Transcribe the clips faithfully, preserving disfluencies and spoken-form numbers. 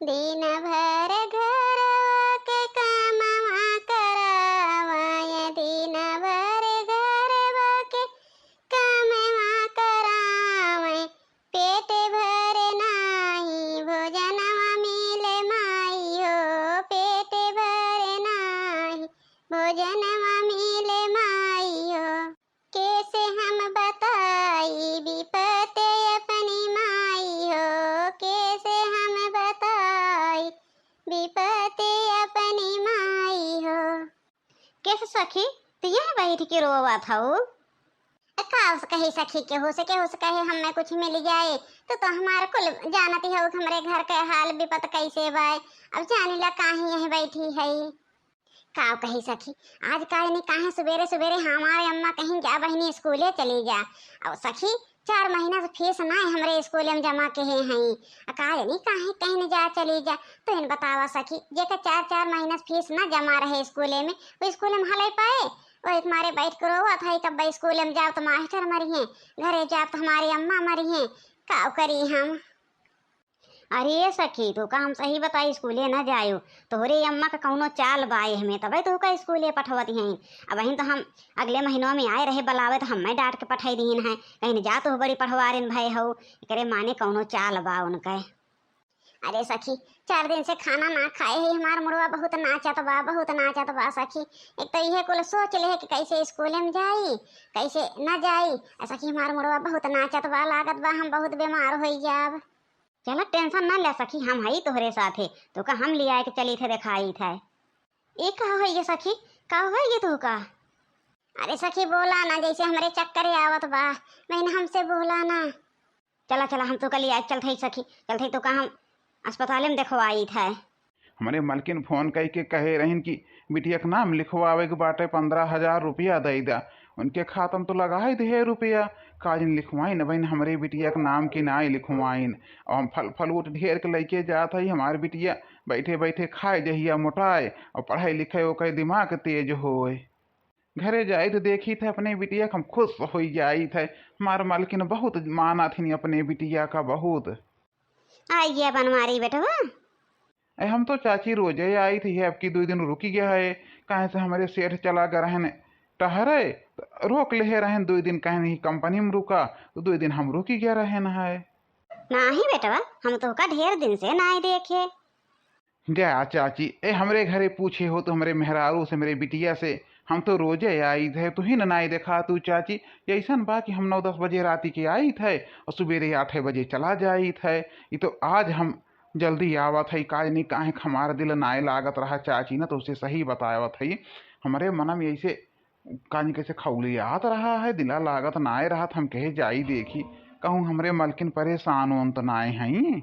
दिन भर घरवा के कामवा करावै, दिन भर घरवा के कामवा करावै, पेट भर नाही भोजनवा मिले माई हो, पेट भर नाही भोजनवा मिले माई हो। कैसे हम बताई विपत अपनी माई हो, कैसे हम बताई विपत अपनी माई हो। कैसे सखी, तू यहाँ बैठ के रोवत हऊ? ए, का से कही सखी, केहू से, केहू से कहे हमें कुछ मिल जाए, तो, तो हमार कुल जानती हो कि हमरे घर के हाल विपत कैसे बाय। अब जानी ला काहे यहीं बैठी है। का कही सखी, आज का जानी काहे सुबेरे सुबेरे हमारे अम्मा कहीं जा बहिनी स्कूले चली जा। और सखी, चार महीना से फीस ना हमरे स्कूले में जमा किहे हैं। आ का जानी काहे कहीं न जा चली जा। तो इन बतावा सखी, जेकर चार चार महीना से फीस ना जमा रहे स्कूले में, वो स्कूले में हलई पाए? वो एक मारे बैठ के रोवत है, कब स्कूले में जाब तो मास्टर मरिहे, घरे जाब तो हमारी अम्मा मरिहे, का करी हम? अरे सखी, तू का हम सही बताई, स्कूले न जायो। तोहरे अम्मा का कौनो चाल बा एह में, तबे तू का स्कूले पठवत हैं। अबहिन तो हम अगले महीनवा में आए रहे बलावे, तो हमें डांट के पठाई दीन है, कहीं जा तो बड़ी पढ़वारिन भय हो, एकरे माने कौनो चाल बा उनके। अरे सखी, चार दिन से खाना ना खाए है, हमार मुड़वा बहुत नाचत बा, बहुत नाचत बा सखी। एक तो इहे कुल सोच ले है कि कैसे स्कूले में जाई, कैसे न जाई। आ सखी, हमार मुड़वा बहुत नाचत बा, लागत बा हम बहुत बीमार होई जाब। चला, टेंशन ना ले सखी, हम हई तोहरे साथे, तोका हम लियाए के चली थे, देखाई थे। ए का होई गे सखी, का होई गे तोका? अरे सखी, बोला ना, जैसे हमरे चक्कर आवत बा, बहिन, हमसे बोला ना। चला चला, हम तोका लियाए के चलत हई सखी, चलत हई तोका हम अस्पताले में देखवाई थे। हमरे मलकिन फोन कई के कहे रहिन कि बिटिया के नाम लिखवावे के बाटे, पन्द्रह हजार रुपया दे दा। उनके खाता में तो लगाई दे रुपया, का जिन लिखवाइन बहिन हमरे बिटिया के नाम की नाई लिखवाइन। और हम फल फलूट ढेर के लइके जात हई, हमार बिटिया बैठे बैठे खाए जहिया मोटाए और पढ़ाई लिखे ओकर दिमाग तेज होए। घरे जाई तो देखी थे अपने बिटिया के, हम खुश हो जाई थे। हमार मलकिन बहुत माना थी अपने बिटिया का, बहुत। आइए बनवारी बेटवा। ए, हम तो चाची रोजे आई थी, अब की दुइ दिन रुकी गया है, काहे से हमरे सेठ चला गए रहन टहरे, तो रोक लेहे रहन दुइ दिन, कहे नहीं कंपनी में रुका, तो दुइ दिन हम रुकी गया रहन है। नाही बेटवा, हम तोहका ढेर दिन से नाही देखे। जा चाची, ए हमरे घरे पूछे हो तो हमरे मेहरारू से, हमरे बिटिया से, हम तो रोजे आई थे, तू ही न नाई देखा तू चाची। ऐसन बा कि हम नौ दस बजे राती के आई थे और सुबेरे आठ बजे चला जाई थे। ये तो आज हम जल्दी आवत है, काज नहीं काहे हमारा दिल नाय लागत रहा चाची, ना तो उसे सही बतावत है। हमरे मन में ऐसे काज कैसे खौलियात रहा है, दिला लागत नाय रहत, हम कहे जाई देखी, कहूँ हमरे मलकिन परेशान होन तो नाय हैं।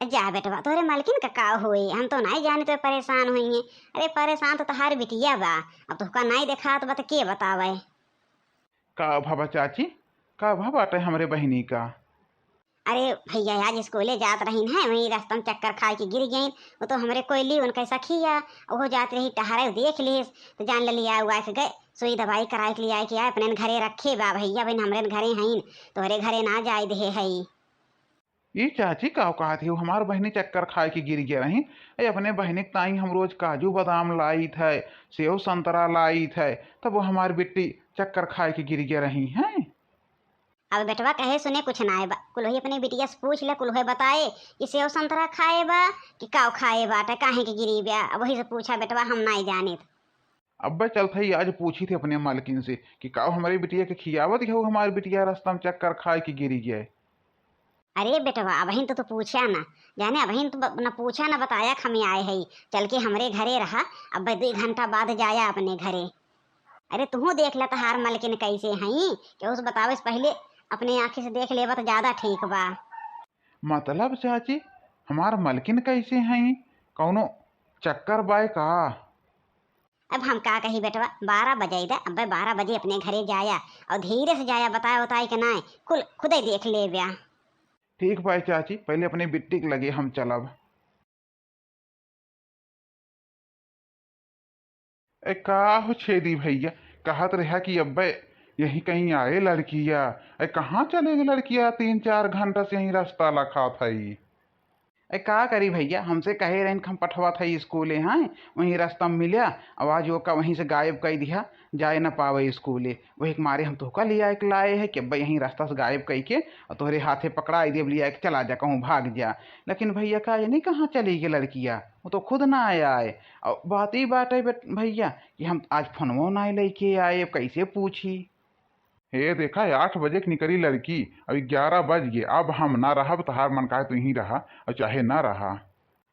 जा बेटवा, तोहरे मलकिन का का होई, हम तो नाय जाने तो परेशान होई हैं। अरे परेशान तो तोहार बिटिया बा, अब तोहका नाय देखात बा तो के बतावे? का भवा चाची, का भवा बाटे हमरे बहिनी का? अरे भैया, आज स्कूले जात रहीन है, वहीं रास्ता में चक्कर खाए के गिर गईन। वो तो हमरे कोयली, उनके सखी है, ओहो जात रही टहरे, देख लिस तो जान ले लिया, उआ के गए, सुई दवाई कराए के लिया के आए, अपने घरे रखे बा भैया, बहन हमरे घरे हईन, तोहरे घरे ना जाए दे हई। ई चाची का कहत हो, हमार बहिनी चक्कर खाए के गिर गया रही। ए अपने बहिनी के ताई हम रोज काजू बादाम लाई थे, सेव संतरा लाई थे, तब वो हमार बिट्टी चक्कर खाए के गिर गया रही हैं। अब बेटवा कहे सुने कुछ ना आए बा, कुल्ही अपने बिटिया से पूछ ले, कुल्हे बताए कि सेव संतरा खाए बा कि काव खाए बाटे, काहे के गिरी बा। अब वही से पूछा बेटवा, हम नाई जानित। अब्बे चलत हई, आज पूछी थे अपने मालकिन से कि काव हमरे बिटिया के खियावत हो, हमार बिटिया रास्ता में चक्कर खाए के गिरी गए। अरे बेटवा, अबहिन तो तू पूछा ना, जाने अबहिन तू ब-, न पूछा न बताया, हम आए हई, चल के हमरे घरे रहा, अब्बे दुई घंटा बाद जाया अपने घरे। अरे तुहू देख ले तहार मलकिन कैसे हई, केहू से बतावे से पहिले अपने आँखी से देख लेबा तो ज्यादा ठीक बा। मतलब चाची, हमार मलकिन कैसे हई, कौनो चक्कर बाय का? अब हम का कही बेटवा, बारह बजे दे, अब्बे बारह बजे अपने घरे जाया और धीरे से जाया, बताए उताए के नाय, कुल खुदे देख लेब्या। ठीक बाय चाची, पहिले अपने बिट्टी के लगे हम चलब। ए, का हो छेदी भैया, कहत रहा कि अब्बे यहीं कहीं आए लड़किया। ए, कहाँ चले गए लड़किया? तीन चार घंटा से यहीं रास्ता लखात हई। ए, का करी भइया, हमसे कहे रहिन कि हम पठवत हई स्कूले, हैं, वहीं रस्ता में मिल्या, अब आज ओका वहीं से गायब कइ दिहा, जाए न पावे स्कूले। वही के मारे हम तोहका लिया के लाए है कि अब यहीं रस्ता से गायब कइ के और तोहरे हाथे पकड़ाई देब, लिया के चला जा, कहूँ भाग जा। लेकिन भइया, का जानी कहाँ चली गई लड़किया, वो तो खुद ना आए। और बात ई बाटे बेट-, भइया, कि हम आज फोनवो ना लेके आए, अब कैसे पूछी? हे देखा, आठ बजे के निकली लड़की, अब ग्यारह बज गए। अब हम ना रहब, तहार मन कहे तू यहीं रहा और चाहे ना रहा।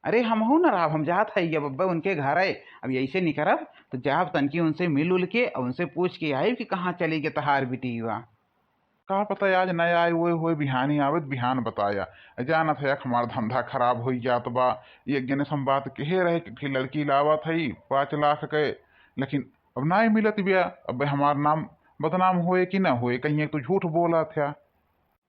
अरे, हमहू ना रहब, हम जात हई अब अब्बे उनके घर है। अब यैसे निकरब तो जाब तनकी उनसे मिल उल के और उनसे पूछ के आइब कि कहाँ चली गए तहार बिटिया। का पता आज न आए, वो होए बिहानी आवे त बिहान बताया। जानत है हमार धंधा खराब हो जात बा। एक जने से हम बात कहे रहे कि एक ठे लड़की लावत है पाँच लाख के, लेकिन अब नाय मिलत बिया। अब हमार नाम बदनाम होए कि ना होए, कहीं एक तो झूठ बोलत है।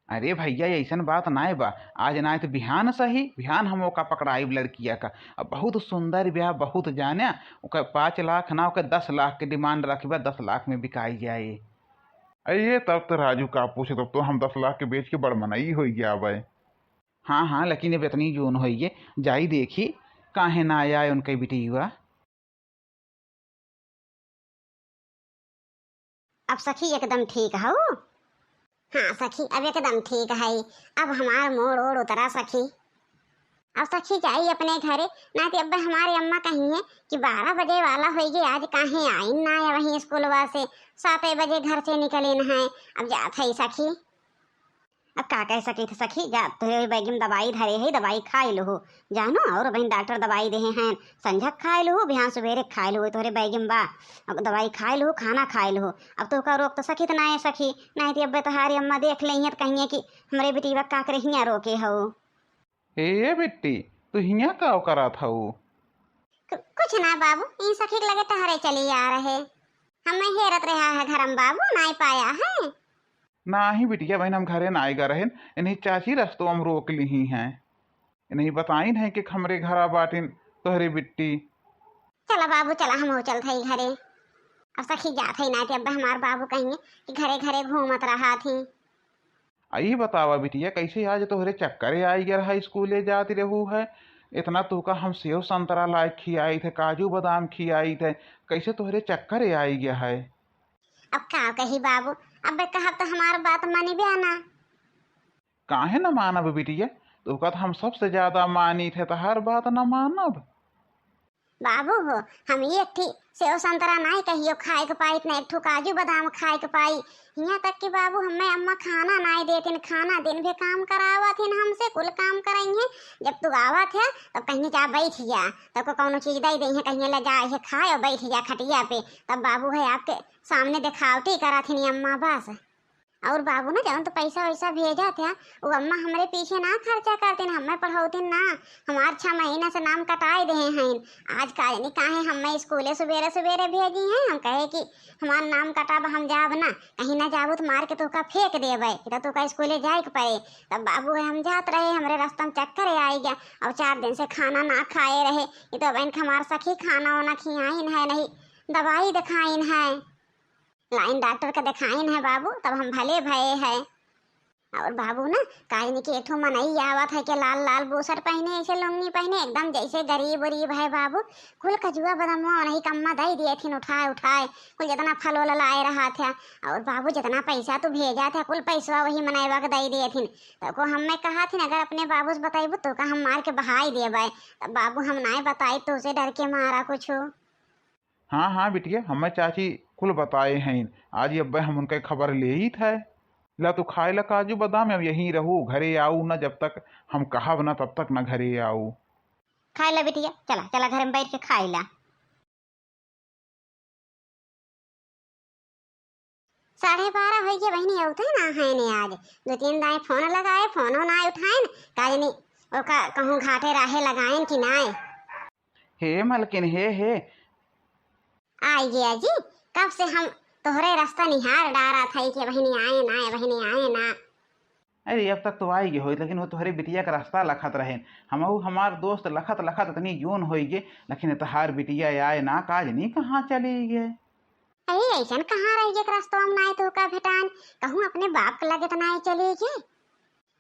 अरे भइया, ऐसन बात नाय बा। आज नाय तो बिहान सही, बिहान हम ओका पकड़ाइब लड़किया का। अब बहुत सुंदर बिया, बहुत जाने। ओकर पाँच लाख ना, ओकर दस लाख के डिमांड रखबा, दस लाख में बिकाई जाए। अरे ये तब तो राजू का पूछे, तब तो हम दस लाख के बेच के बड़ मनई हो गया भाई। हाँ हाँ, लेकिन अब इतनी जून होइए, जाई देखी काहे ना आए उनके बिटिया। अब सखी एकदम ठीक हऊ? हाँ सखी, अब एकदम ठीक है। अब हमार मोड़ ओड़ उतरा सखी। अब सखी जाई अपने घरे, ना तो अब हमारे अम्मा कही है कि बारह बजे वाला होई गए, आज काहे आइन ना है वहीं स्कूलवा से, सात बजे घर से निकलिन है। अब जात है सखी। अब का कह सकी थे सखी, जा तोहरे बैग में दवाई धरे है, दवाई खाई लहू जानो, और बहन डॉक्टर दवाई देहे हैं, संझक खाई लहू, बिहान सुबेरे खाई लहू, तोहरे बैग में बा। अब दवाई खाई लहू, खाना खाई लहू। अब तोहका रोक तो सकी तो ना है सखी, नहीं तो अब तोहारी अम्मा देख लेइहें तो कहिए कि हमरे बिटिया का करे हियाँ रोके हो। ए बिट्टी, तू हियाँ का करत हऊ? कु-, कुछ ना बाबू, ई सखी के लगे टहरे चली आ रहे। हमें हेरत रहा है घरम बाबू, नाय पाया है। नाही बिटिया बहन, हम घरे नाय गा रहेन, इन्हीं चाची रस्तों हम रोक लिही हैं। इन्हीं बताइन है कि हमरे घरा बाटिन तोहरे बिट्टी। चला बाबू, चला, हम चलत हई घरे। अब सखी जात हई, ना ते अब हमार बाबू कहिए कि घरे घरे घूमत रहा थी। आ ई बतावा बिटिया, कैसे आज तोहरे चक्करे आई गया रहा, स्कूले जात रहू है? इतना तोहका हम सेव संतरा लाए खियाई थे, काजू बादाम खियाई थे, कैसे तोहरे चक्करे आई गया है? अब का कही बाबू, अब कहब तो हमार बात मानिबे ना। काहे न मानब बिटिया, तोहका तो हम सबसे ज्यादा मानी थे, तोहार बात न मानब? बाबू हो, हम एक ठी सेव संतरा नाई कहियो खाए के पाई, न एक ठो काजू बादाम खाए के पाई। हियाँ तक कि बाबू हमें अम्मा खाना नाई देतिन, खाना दिन भे काम करावत हिन हमसे, कुल काम करइहें। जब तू आवत है तब कहिए जा बैठ जा, तब को कौनो चीज दे दे, कहिए ले जा, ये खाए और बैठ जा खटिया पे। तब बाबू है आपके सामने दिखावटी करत हिन अम्मा बस। और बाबू ना जौन तो पैसा वैसा भेजत है, वो अम्मा हमरे पीछे ना खर्चा करतिन, हमें पढ़ौतिन ना, हमार छह महीना से नाम कटाए देहे हैं। आज का जानी काहे हमें स्कूले सुबेरे सुबेरे भेजी हैं, हम कहे कि हमार नाम कटाब, हम जाब ना, कहीं ना जाबू तो मार के तोका फेंक देबे, कि तो तोका स्कूले जाए के पड़े। तब बाबू है हम जात रहे, हमरे रास्ता में चक्कर आई गया, और चार दिन से खाना ना खाए रहे, ये तो अब इनके हमार सखी खाना वाना खियाइन है, नहीं दवाई दिखाइन है। लाइन डॉक्टर के देखाइन है बाबू, तब हम भले भये है। और बाबू ना, काजनी के एठो मनई आवत है के लाल लाल बूसट पहने, ऐसे लुंगी पहने, एकदम जैसे गरीब उरीब है बाबू। कुल कजुआ बदमुआ उन्हीं कम्मा दई दिए थिन उठाए उठाए, कुल जितना फल वल लाए रहा था। और बाबू जितना पैसा तू भेजा था, कुल पैसवा वही मनैवा के दई दिए थिन। तब को हमें कहा थिन, अगर अपने बाबू से बताइबू तो का हम मार के बहाई देबे। तब बाबू हम नाय बताई तो से डर के मारा कुछ। हाँ, हाँ, बिटिया, हमें चाची कुल बताए हैं। आज अब्बे हम उनके खबर लेइत है। ला तू खाए ला काजू बादाम, अब यहीं रहू, घरे आऊ ना, जब तक हम कहब ना, तब तक ना घरे आऊ। खाए ला बिटिया, चला, चला घर में बैठ के खाए ला। साढ़े बारह होई गए बहिनी, अउते ना है ने आज। दो तीन दाएं फोन लगाए, फोनो ना उठाएन, काजनी ओका कहूँ घाटे राहे लगाएन कि नाय। हे मलकिन, हे, हे। आई गया जी, कब से हम तोहरे रास्ता निहार डारा था कि बहिनी आए ना, बहिनी आए ना। अरे, अब तक तो आई गए होई, लेकिन वो तोहरे बिटिया का रास्ता लखत रहे। हमहू हमार दोस्त लखत लखत इतनी जून होई गए, लेकिन तोहार बिटिया आए ना, काजनी कहाँ चली गए। अरे, ऐसन कहाँ रह गए कि रास्ता में नाय तो का भेटान, कहूँ अपने बाप के लगे तो नाय चली गए।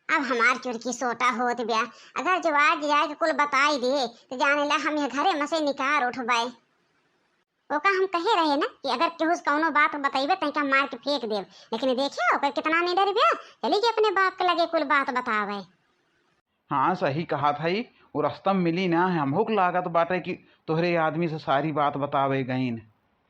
अब हमार चुरकी सोटा होत ब्या, अगर जो आज जाए के कुल बताई दे, तो जाने ला हम यह घरे में से निकार उठबे। ओका हम कहे रहे ना कि अगर केहू से कौनो बात बतइबे, तइका मार के फेंक देब। लेकिन देखियो, ओकर कितना निडर ब्या, चली के अपने बाप के लगे कुल बात बतावे। हाँ, सही कहत हई, वो रस्ता में मिली ना है, हमहू के लागत बाटे कि तोहरे आदमी से सारी बात बतावे गईन।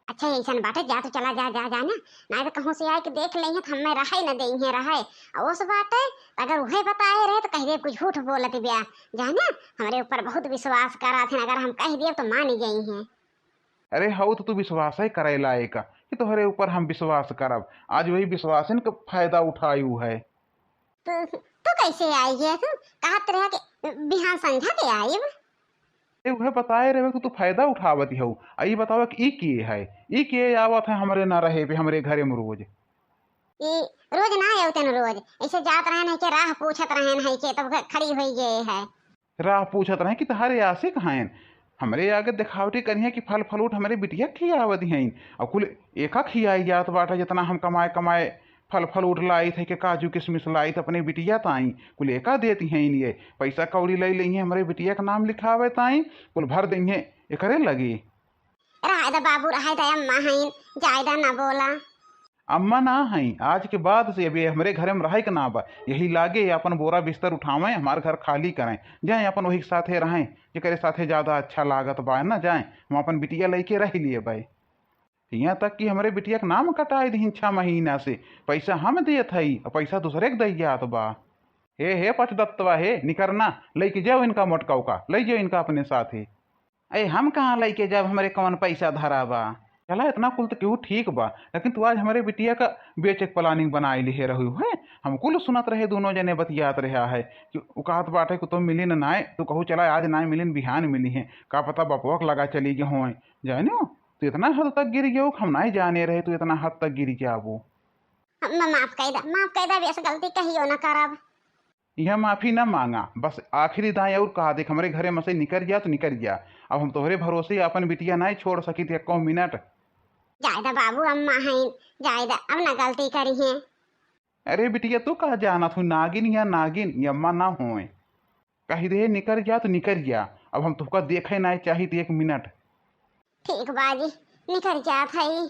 अच्छा, ऐसन बाटे, जा तो चला जा, जा, जा ना, ना तो कहूँ से आए के देख लेइहें तो हमें रहे न देइहें रहे। और उस बाटे, अगर उहे बताए रहे तो कह दे कुछ झूठ बोलत ब्या, जा ना, हमरे ऊपर बहुत विश्वास करत हैं, अगर हम कह देब तो मान गई हैं। अरे हऊ तो तू विश्वास है करे लायक कि तोहरे ऊपर हम विश्वास करब, आज वही विश्वासन के फायदा उठायू है। तू तू कैसे आई है? तू कहत रहे कि बिहान संझा के आइब। ए, उहे बताए रहे कि तू फायदा उठावत हऊ। आ ई बतावा कि ई के है, ई के आवत है हमरे ना रहे पे, हमरे घरे में रोज। ई रोज ना आवतन, रोज ऐसे जात रहन है के राह पूछत रहन है के, तब ख-, खड़ी होई गए है। राह पूछत रहे कि तहारे आशिक हैं, हमरे आगे देखावटी करिहे कि फल फ्रूट हमरे बिटिया खियावत हैं, और कुल एका खियाई जात बाटे, जितना हम कमाए कमाए फल फ्रूट लाई थे, के काजू किशमिश लाई थे अपने बिटिया ताई, कुल एका देती हैं ये, पैसा कौड़ी ले लेइहें हमरे बिटिया के नाम लिखावे ताई, कुल भर देइहें एकरे लगी। रहे द बाबू, रहे द, अम्मा हईन, जायदा ना बोला। अम्मा ना हई, आज के बाद से अब ये हमरे घरे में रहे के ना बा। यही लागे अपन बोरा बिस्तर उठावें, हमार घर खाली करें, जाएं अपन वही के साथे रहें, जेकरे साथे ज्यादा अच्छा लागत बा ना, जाएं हम अपन बिटिया लइके रह लिए बाई। यहाँ तक कि हमरे बिटिया के नाम कटाए दिहिन छह महीना से, पैसा हम देत हई और पैसा दूसरे के दई जात बा। हे, हे पचदत्तवा, हे निकरना, लइके जाओ इनका मोटका उका, लइ जाओ इनका अपने साथे। ए, हम कहाँ लइके जाब, हमरे कौन पैसा धरा बा? चला, इतना कुल तो केहू ठीक बा, लेकिन तू आज हमरे बिटिया का बेचे के प्लानिंग बनाई लिहे रहू है। हम कुल सुनत रहे, दोनों जने बतियात रहा है कि उ कहत बाटे कि तो मिलिन नाय, तू कहू चला आज नाय मिलिन, बिहान मिली है, का पता बपवा के लगा चली गए होए। जानियो, तू इतना हद तक गिर गयो, हम नाय जाने रहे तू इतना हद तक गिर जाबो। हम माफ कर दा, माफ कर दा, बेस गलती कहियो ना करब। यह माफी न मांगा, बस आखिरी दाएं और कहा देख, हमरे घरे में से निकर जा तो निकर जा। अब हम तोहरे भरोसे अपन बिटिया नाय छोड़ सकित एको मिनट। जायदा बाबू, अम्मा हैं, जायदा, अब ना गलती करिहें। अरे बिटिया, तू कहा जानत हूँ, नागिन या नागिन, ये अम्मा ना होए। कही दे निकर जा तो निकर जा, अब हम तुहका देखे नाय चाहित एक मिनट। ठीक बाजी, निकर जात हई।